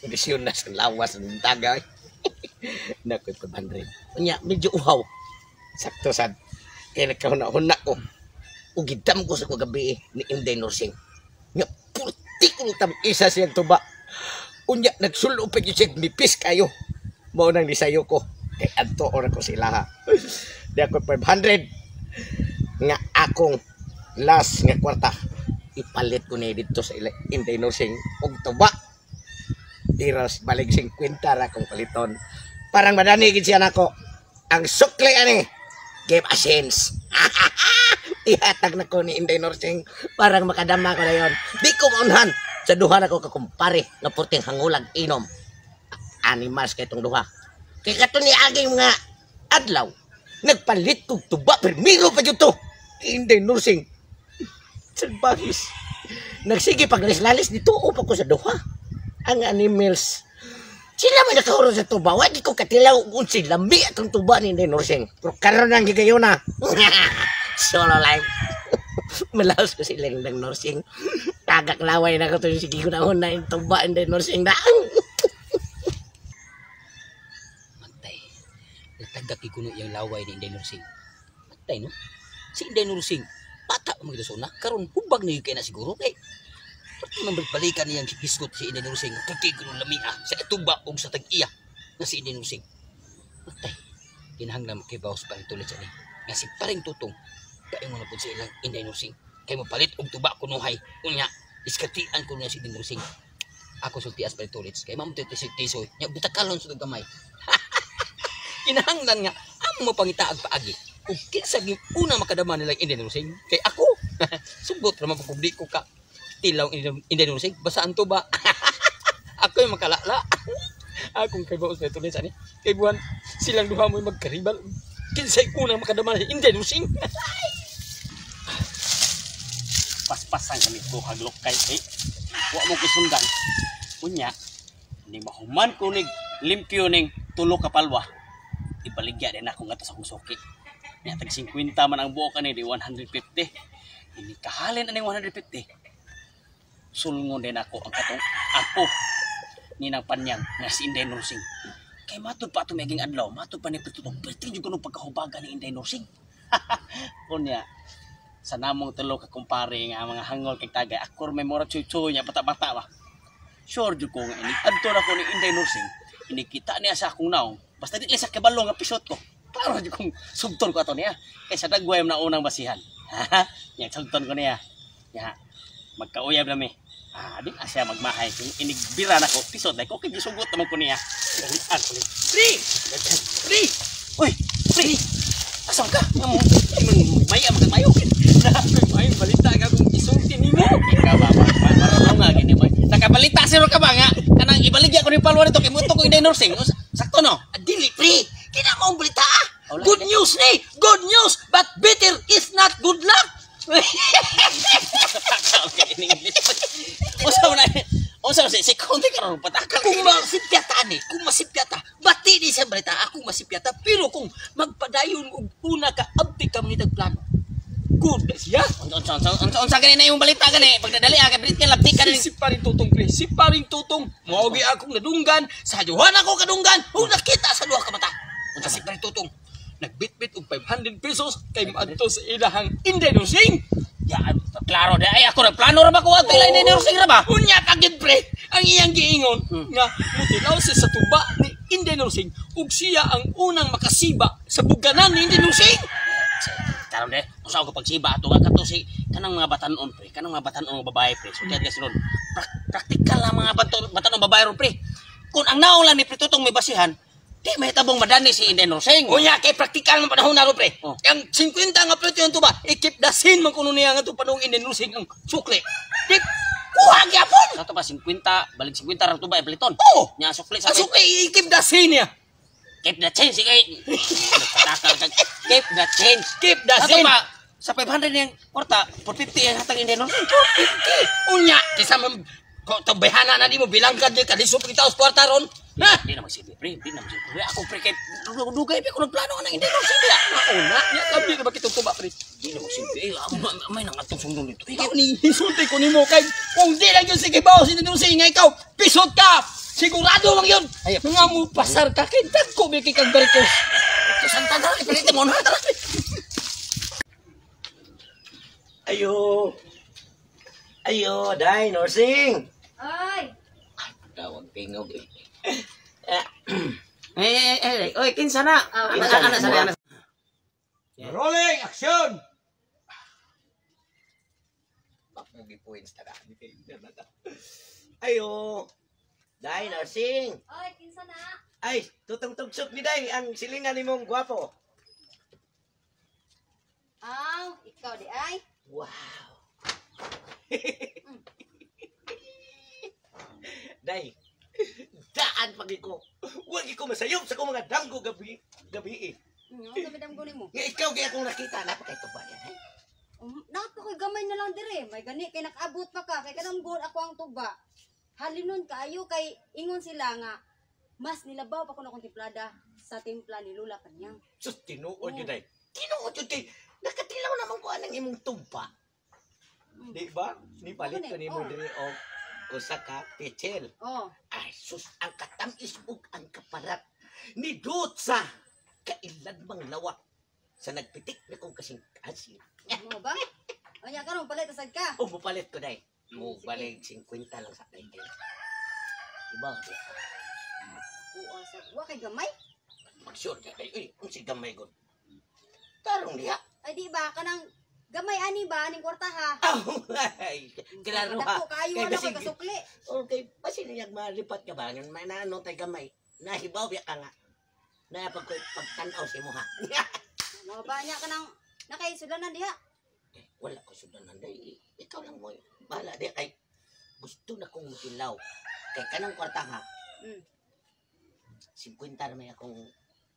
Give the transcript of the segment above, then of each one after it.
Kondisyon na sa lawas ng tagay. Nakoy 500. Unya, medyo uhaw. Sakto sad. Kaya nagkahuna-huna ko. Ug gidam ko sa kagabi ni Inday Nursing. Nga, purti kong tam-isa siyang tuba. Unya, nagsulo pa yun siya, nipis kayo. Mao nang nisayo ko. Kay adto ora ko sila ha. Di ako 500 nga akong last nga kwarta ipalit ko ni dito sa ila Inday Nursing og tuba. Tiros balik 50 ra akong paliton. Parang madani gid siya nako. Ang sukli ani give a chance. Ihatag na ko ni Inday Nursing parang makadama ko na yon. Di ko maunhan sa duha na ko kakumpare nga purting hangulag inom. Animals kay tong duha. Kay kato ni aging mga adlaw nagpalit kog tuba primero pa jud to. Inday Nursing. Salbahis. Nagsige paglalis-lalis dito pa ko sa duha. Ang animals. Sila man nakahurot sa tuba. Wa di ko katilaw kung sila lami atong tuba ni Inday Nursing. Pero karon ang gigayon na. Solo life. Malaos ko sila ng nursing. Tagak laway na ko to sige ko na na yung tuba Inday Nursing na. Matay. Natagak kuno yung laway ni Inday Nursing. Matay no? Si Inday Nursing, bata pa man sa una, karon hubag na yun kay na siguro kay pati man balikan niyang hisgot si Inday Nursing, kay kuno lamia sa tuba og sa tag-iya na si Inday Nursing. Matay. Kinahanglan makibaw sa paring tulit sa ni. Nga si paring tutong paingon na pud sa ilang Inday Nursing. Kay mopalit og tuba kunuhay. Unya, diskartian ko niya si Inday Nursing. Ako sultias paring tulit kay mamo si tisoy. Nya butakalon sa gamay. Kinahanglan nga amo mapangita ang paagi. Ug kinsa gyud una makadama nila Inday Nursing kay ako. Sugot ra man pag di ko ka tilaw Inday Nursing basta ang tuba. Ako yung makalala. Akong kay baos na tuloy sa ni. Kay buwan silang duha mo'y magkaribal. Kinsay unang makadama ni Inday Nursing. Paspasan kami ko haglok kay eh. Wa mo kisundan. Unya, ni mahuman ko nig limpyo ning tulo ka palwa. Ibaligya din ako nga sa akong suki. Nya tag 50 man ang buok ani di 150. Ini kahalin aning 150. Sulngon din ako ang katong apo ni nang panyang nga si Inday Nursing. Kay matud pa ato maging adlaw, matud pa ni Petutong, pwede jud kuno pagkahubaga ni Inday Nursing. Unya, sa namong tulo ka kumpare nga mga hangol kay tagay, ako may mura chuy-chuy niya bata-bata ba. Sure jud ko nga ini adto na ko ni Inday Nursing, inikita niya sa akong naong, basta di lang sa kabalo nga pisot ko. Klaro jud kong sugton ko ato niya. Kay sa dagway na unang basihan. Nya sugton ko niya. Nya magkauyab na mi. Ah, di na siya magmahay. Kung inigbira na ko, pisot like okay gisugot naman ko niya. Dalian ko ni. Pre! Pre! Uy, pre! Asa ka? Nga mo, maya magmayo. May balita nga kung isulti nimo. Ikaw ba, marunong nga gini boy. Nakabalita siro ka ba nga? Kanang ibaligya ko ni palwa nito kay muto ko Inday Nursing. Sakto no? Dili pre, kina mo ang balita ah. Wala, Good news ni, good news, but bitter is not good luck. Unsa man na? Unsa man si konti karon patakal. Kung masipyata ni, kung masipyata, bati ni sa balita akong masipyata, pero kung magpadayon og una ka abti ka mangitag plano. Good na siya. Unsa unsa unsa unsa gani na imong balita gani? Pagdadali ah, kay bilit ka labti ka ni. Si paring tutong pre, si paring tutong. Mao gi akong nadunggan, sa duha na ko kadunggan, ug nakita sa duha ka mata. Unsa si paring tutong? Nagbitbit og 500 pesos kay maadto sa ilahang Inday Nursing. Ya, klaro di ay ako nagplano ra ba ko ato ila Inday Nursing ra ba? Unya pa gyud pre, ang iyang giingon nga mutilaw siya sa tuba ni Inday Nursing ug siya ang unang makasiba sa buganan ni Inday Nursing. Karon de, unsa ako pagsiba ato nga kato si kanang mga batan-on pre, kanang mga batan-on nga babae pre. So kaya sunod, praktikal lang mga batan-on babae ron pre. Kung ang naong lang ni pre tutong may basihan, di mahitabong madani si Inday Nursing. Unya kay praktikal man panahon na ro pre. Oh. Ang 50 nga presyo yung tuba, ikip dasin man kuno niya nga panong Inday Nursing ang sukli. Di kuha gyapon. Sa to ba 50, balik 50 ra tuba ipaliton. Oo. Nya sukli sa Ang sukli ikip dasin niya. Keep the change sige. Patakal ka. Keep the change. Keep the Sa to change. pa sa 500 niyang kwarta, 450 ang hatag Inday Nursing. 450. Unya kaysa man ko tabehana na nimo bilang ka di kalisod kita os kwarta ron. Ha? Di na magsilbi pre, di na magsilbi. Pre, ako pre kay dugay pa ko nagplano anang Inday Nursing diya. Mauna nya labi na ba kitong tuba pre? Di na magsilbi. Eh, may nang atong sundon dito. Ikaw ni insulti ko nimo kay kung di lang yun sige bawo si Inday Nursing nga ikaw pisot ka. Sigurado lang yun. Ay, Nga mo pasar ka kay dagko may kay kag barikos. Santa na ipalit mo na tara. Ayo. Ayo, day, nursing. Ay, Tawag tingog eh. Eh, eh, eh, oy, kinsa na? Ah, Ana, ana, ana, ana. Rolling, action! Bakong points na. Ayo. Day, nursing. ay, kinsa na? Ay, tutong tugsok ni Day ang silingan nimong gwapo. Aw, ikaw di ay. Wow. Day, daan pagi ko. Huwag ko masayop sa akong mga danggo gabi, gabi eh. Ano kami damgo nimo? Nga ikaw kaya akong nakita, napakay tuba yan. Eh? Dapat ko'y gamay na lang dire. May gani kay nakaabot pa ka kay kanang goal ako ang tuba. Halinon kaayo kay ingon sila nga mas nilabaw pa ko na akong timplada sa timpla ni Lula kanyang. Sus, tinuod yun, Day. Tinuod yun kay, nakatilaw naman ko anang imong tuba. Di ba? Nipalit ko nimo Oh. diri og usa ka pichel. Oh, Ay, sus, ang katamis ug ang kaparat ni Dutsa kailad mang lawak sa nagpitik na kong kasing asin. mo ba? Unya karon palit sad ka. O, mupalit ko, day. Mo balik 50 lang sa akin. Diba? Oo, sa wa kay gamay. Mag-sure ka kayo. Uy, kung si gamay ko. Tarong diha. Ay di ba kanang gamay ani ba aning kwarta ha? Ay, klaro ha. Dako kaayo Kay wala ko'y basig- kasukli. Okay, basin niya malipat ka ba? May naano tay gamay. Nahibaw biya ka nga. Na pag pagtanaw si mo ha. Ano ba niya kanang nakaisulanan diha? Eh, wala ko sudanan day. Ikaw lang mo. Bahala di kay gusto na kong mutilaw. Kay kanang kwarta ha. 50 na may akong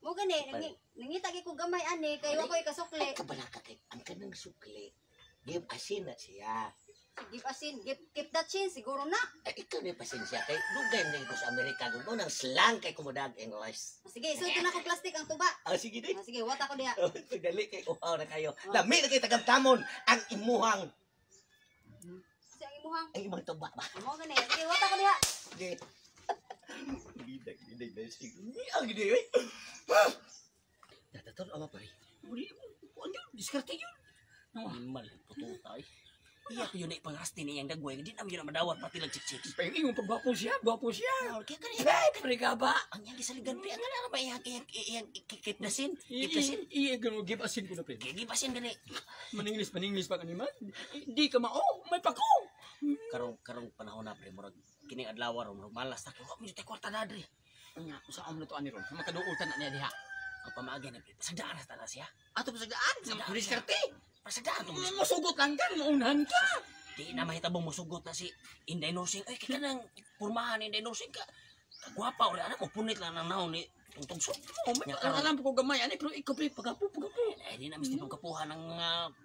Mo gani nangita gyud ko gamay ani kay wa ko'y kasukli. Ay, kabala ka kay ang kanang sukli. Give asin na siya. Give asin, give keep that chin siguro na. Ay, ikaw na yung pasensya kay dugay na ko sa Amerika. Gusto nang slang kay kumudag English. Sige, sulti na ko plastic ang tuba. Ah, sige di. Ah, sige, wata ko diha. Oh, pagdali kay uhaw na kayo. Lami na kay tagamtamon ang imuhang Kasi ang imuhang. ang imong tuba ba. Mo gani. Sige, wata ko diha. Sige. Bidag, bidag na sige. Ang gini oy. Tatatol awa pare. Uri, ano diskarte yun. Mal, pututa eh. Iya ko yun na ipangrasti niyang dagway. Di namin yun na madawat pati lang chik-chik. Pero ingon pag gwapo siya, gwapo siya. Kaya kani Pre, pre ka ba? ang iyang gisaligan pre, ang nga ba iyang iyang iyang kipnasin? Kipnasin. Iye, gano give asin ko na pre. Gigipasin gani. Maninglis, maninglis pa kaniman. Di ka mao, may pako. Karong karong panahon na pre, murag kining adlaw ron, murag malas ta kay wa mo tay kwarta na dre. Nga, usa na to ani ron. Makaduutan na niya diha. Ang pamaagi na pre, pasagdaan na ta siya. Ato pasagdaan, sa diskarte. Pasagdaan to. Masugot lang ka, maunhan ka. Di na mahitabong musugot na si Inday Nursing. Ay, kay kanang pormahan ni Inday Nursing ka. Kagwapa ori anak mo punit lang ang naon ni tungtong so. Oh, may alam ko gamay ani pero ikaw pre pagapo pagapo. Eh, di na misti pagkapuhan ng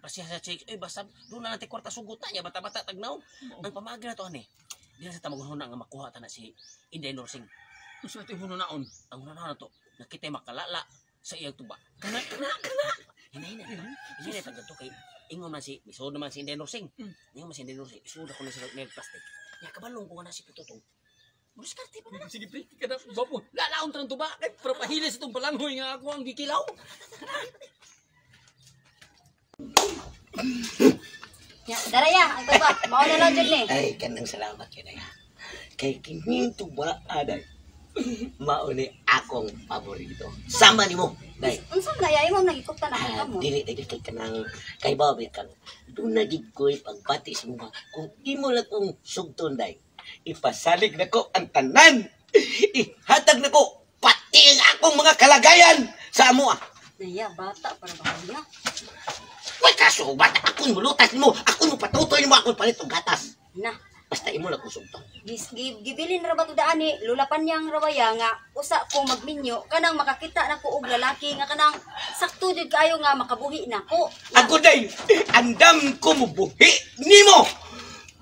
pasiya sa chicks. Ay, basta doon na natin kwarta sugot na niya bata-bata tagnaw. Ang pamaagi na to ani. Di na sa tamang nga makuha ta na si Inday Nursing. Usa ito hunaon. Ang hunahuna na to, nakita makalala sa iyang tuba. Kana kana kana. Hinay na. Hinay na pagkanto kay ingon man si misod naman si Inday Nursing. Ingon man si Inday Nursing. Isod ako na sa may plastic. Ya kabalong ko nga na si Tutong. Mudiskarte pa na. Sige pre, kada gwapo. Lalaon ta ng tuba kay para pahilis itong balanghoy nga ako ang gikilaw. Ya, daraya ang tuba. Mao na lang jud ni. Ay, kanang salamat yun ay. Kay kining tuba aday. Mao ni akong paborito. Sama nimo, day. Unsa man ay imong nagikuptan ako Ah, kamo? dili dili kay kanang kay Bobby kang doon na gid ko'y pagbati sa mga kung imo lang kong sugton day. Ipasalig na ko ang tanan. Ihatag na ko pati ang akong mga kalagayan sa amoa. Naya bata para ba niya? Uy, kaso bata akong mulutas nimo, akong mopatutoy nimo, akong palit og gatas. Na, Basta imo lang kong sugton. Gibilin ra ba to daan ni Lula Panyang rawaya nga usa ko magminyo kanang makakita na ko og lalaki nga kanang sakto jud kaayo nga makabuhi na ko. Ako day, andam ko mubuhi nimo.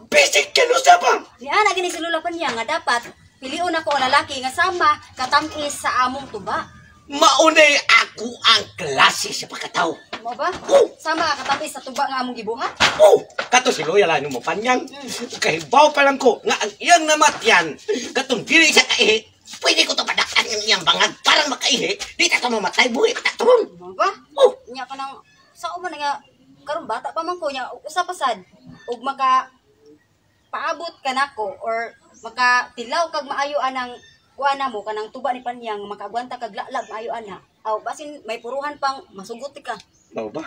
Bisik ka no sa pa. Niana gini si Lula Panyang nga dapat pilion ako ang lalaki nga sama katamis sa among tuba. Maunay ako ang klase sa pagkatao. Mao ba? Oh! Sama ka katabi sa tuba nga among gibuhat. Oh, kato si Loya lang mo panyang. Kahibaw pa lang ko nga ang iyang namatyan katong dili siya kaihi. Pwede ko to padakan ang iyang bangag para makaihi. Di ta to mamatay, buhi ta turon. Mao ba? Oh, Nya kanang sao man nga karon bata pa man ko nya usa pa sad ug maka paabot ka nako or maka tilaw kag maayo anang kuan na mo kanang tuba ni Panyang, makaagwanta kag laglag maayo ana. Aw, basin may puruhan pang masugot ka. Mao ba?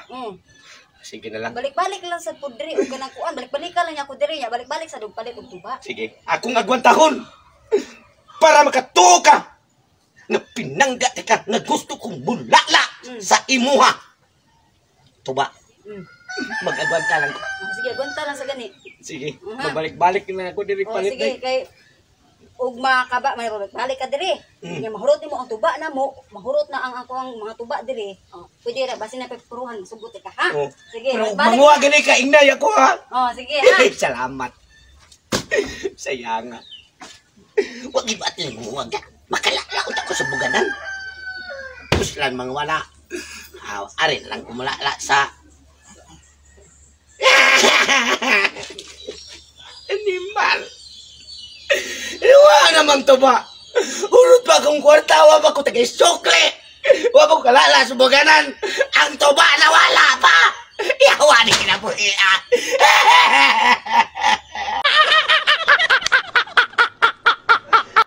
Sige na lang. Balik-balik lang sa pud diri ug kanang kuan, balik-balik ka lang niya ko diri nya, balik-balik sa dug palit og tuba. Sige, akong agwantahon para makatuo ka nga pinangga ka nga gusto kong bulala sa imuha. Tuba. Mag-agwanta lang ko. Oh, sige, agwanta lang sa gani. Sige, Aha. mabalik-balik na ako diri Oh, palit sige, day. kay ug makaba may balik ka diri. Nya mahurot nimo ang tuba na mo, mahurot na ang ako ang mga tuba diri. Oh, pwede ra basin na puruhan masugot ka, ha. Oh. Sige, Pero balik. manguha gani ka ingnay ako, ha. Oh, sige ha. Salamat. Sayanga. Wag iba at limuwag. Makalala ko ko sa buganan. Puslan mga wala. Aw, arin lang kumulala sa animal. Iwa naman to ba? Hulot pa akong kwarta, wa pa ko tagay sukli. Wa pa ko kalala sa buganan. Ang tuba na wala pa. Yawa ni kinabuhi ah.